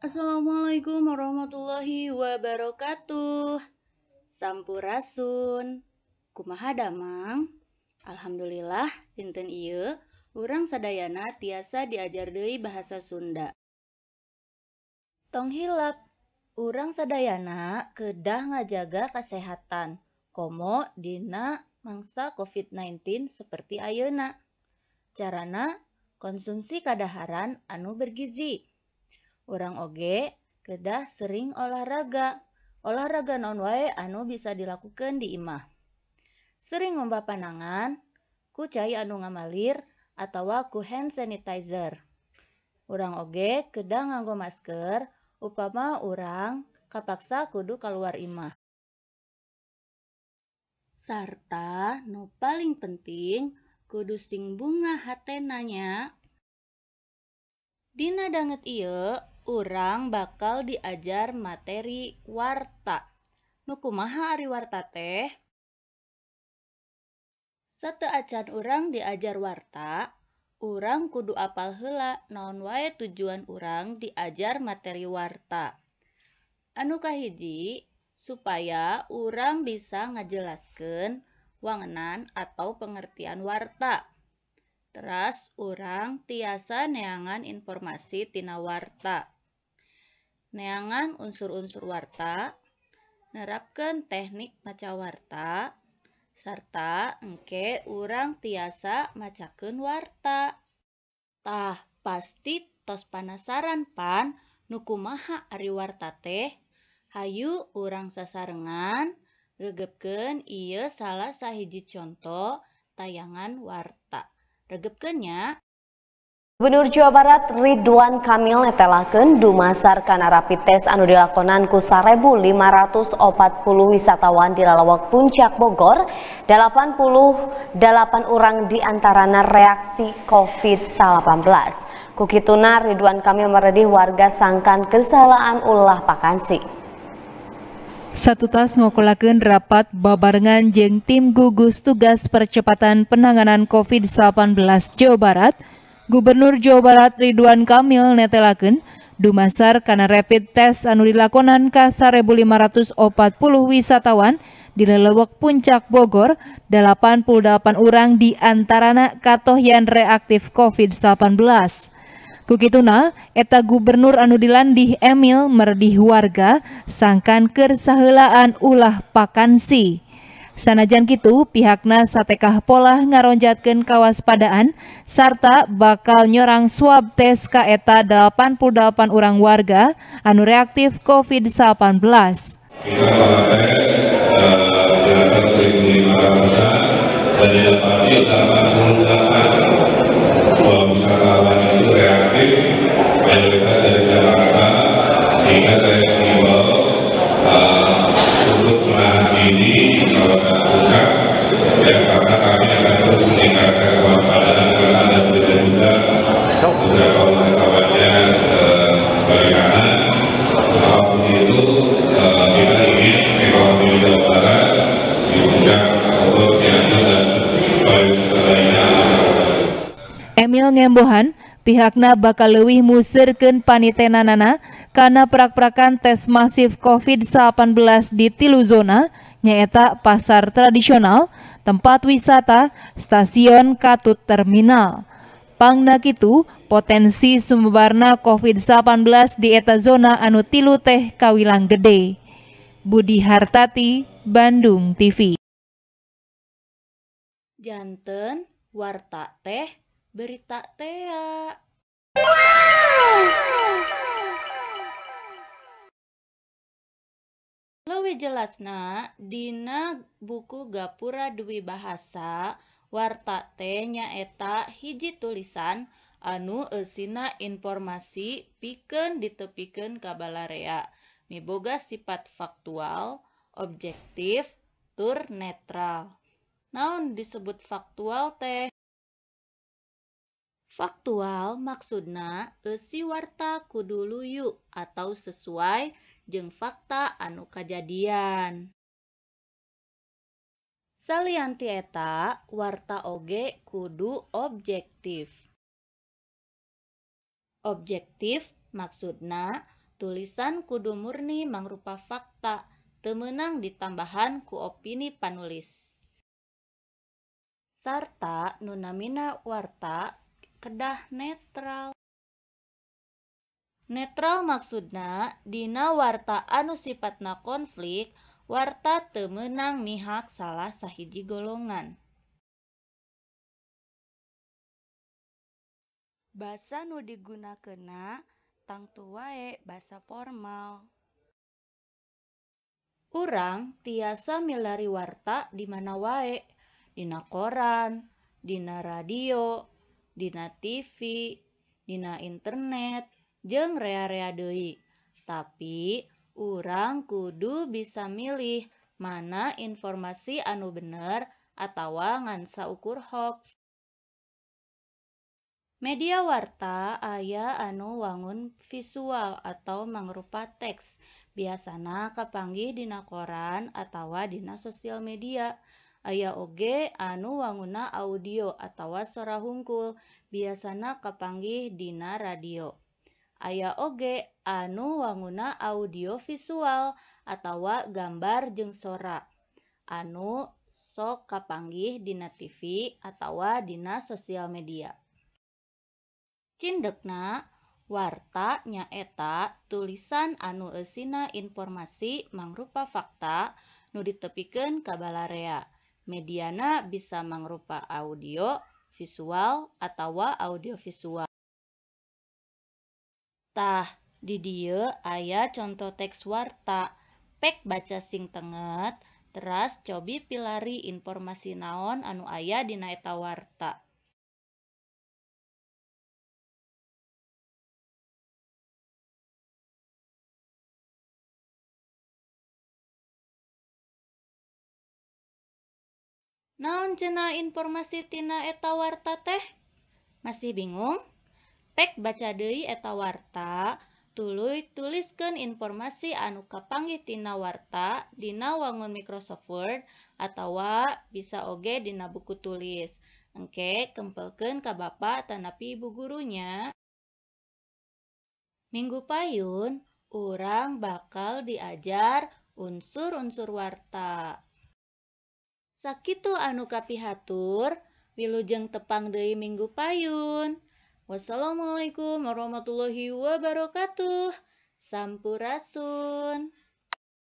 Assalamualaikum warahmatullahi wabarakatuh. Sampurasun. Kumaha damang? Alhamdulillah dinten ieu urang sadayana tiasa diajar deui bahasa Sunda. Tong hilap, urang sadayana kedah ngajaga kasehatan komo dina mangsa COVID-19 seperti ayeuna. Carana konsumsi kadaharan anu bergizi. Urang oge kedah sering olahraga. Olahraga naon wae anu bisa dilakukan di imah. Sering ngumbah panangan ku cai anu ngamalir atawa ku hand sanitizer. Urang oge kedah nganggo masker upama urang kapaksa kudu kaluar imah. Sarta nu paling penting kudu sing bungah hatena nya. Dina danget ieu urang bakal diajar materi warta. Nu kumaha ari warta teh? Sateu acan urang diajar warta, urang kudu apal heula naon wae tujuan urang diajar materi warta. Anu kahiji, supaya urang bisa ngajelaskeun wangenan atau pengertian warta. Teras urang tiasa neangan informasi tina warta. Neangan unsur-unsur warta, nerapkeun teknik maca warta, sarta engke urang tiasa macakeun warta. Tah, pasti tos panasaran pan nu kumaha ari warta teh? Hayu urang sasarengan gegepkeun ieu salah sahiji conto tayangan warta. Regepkeun nya. Gubernur Jawa Barat Ridwan Kamil netelakeun dumasar kana rapid test anu dilakonan ku 1.540 wisatawan di Lalawak Puncak Bogor, 88 orang diantarana reaksi COVID-19. Kukituna Ridwan Kamil meredih warga sangkan kesalaan ulah pakansi. Satutas ngokolakeun rapat babarengan jeung tim gugus tugas percepatan penanganan COVID-19 Jawa Barat, Gubernur Jawa Barat Ridwan Kamil netelakeun dumasar kana rapid test anu dilakonan ka 1.540 wisatawan di Lelewek Puncak Bogor, 88 orang diantarana katohyan reaktif COVID-19. Kukituna, eta gubernur anu dilandih Emil meredih warga sangkan keur saheulaan ulah pakansi. Sanajan kitu, pihakna satekah polah ngaronjatkeun kawaspadaan sarta bakal nyorang swab tes ka eta 88 orang warga anu reaktif COVID-19. Kita tes di atas 1.500-an dan didapati 88 wisatawan itu reaktif, mayoritas dari Jakarta, sehingga saya mengimbau untuk menahan diri di kawasan puncak, ya, karena kami akan terus meningkatkan kewaspadaan karena ada berita juga beberapa wisatawannya balik kanan. Apapun itu, kita ingin ekonomi Jawa Barat di Puncak, Bogor, Cianjur, dan pariwisata lainnya. Emil ngembohan, pihakna bakal leuwih museurkeun panitenanana kana prak-prakan tes masif COVID-19 di tilu zona, nyaeta pasar tradisional, tempat wisata, stasiun katut terminal. Pangna kitu, potensi sumebarna COVID-19 di eta zona anu tilu teh kawilang gede. Budi Hartati, Bandung TV. Janten warta teh berita tea. Leuwih jelasna dina buku Gapura Dwi Bahasa, warta teh nyaeta hiji tulisan anu eusina informasi pikeun ditepikeun ka balarea, miboga sifat faktual, objektif, tur netral. Naon disebut faktual teh? Faktual maksudna eusi warta kudu luyu atau sesuai jeung fakta anu kajadian. Salian ti eta, warta oge kudu objektif. Objektif maksudna Tulisan kudu murni mangrupa fakta, teu meunang ditambahan ku opini panulis. Sarta nu namina warta kedah netral. Netral maksudna dina warta anu sipatna konflik, warta teu meunang mihak salah sahiji golongan. Basa nu digunakeunna tangtu wae basa formal. Urang tiasa milari warta di mana wae, dina koran, dina radio, dina TV, dina internet, jeung rea-rea deui. Tapi urang kudu bisa milih mana informasi anu bener atawa ngan saukur hoax. Media warta aya anu wangun visual atau mangrupa teks, biasana kapanggih dina koran atawa dina sosial media. Aya oge anu wangunna audio atawa sora hungkul, biasana kapanggih dina radio. Aya oge anu wangunna audio visual atawa gambar jeung sora, anu sok kapanggih dina TV atawa dina sosial media. Cindekna, warta nyaeta tulisan anu eusina informasi mangrupa fakta nu ditepikeun ka balarea. Mediana bisa mangrupa audio, visual, atawa audiovisual. Tah, di dieu aya conto teks warta. Pek baca sing tenget, teras cobi pilari informasi naon anu aya dina eta warta. Naon cenah informasi tina eta warta teh? Masih bingung? Pek baca deui eta warta, tuluy tuliskeun informasi anu kapanggih tina warta dina wangun Microsoft Word atawa bisa oge dina buku tulis. Engke kempelkeun ka bapa tanapi ibu gurunya. Minggu payun urang bakal diajar unsur-unsur warta. Sakitu anu kapihatur, wilujeng tepang deui minggu payun. Wassalamualaikum warahmatullahi wabarakatuh. Sampurasun.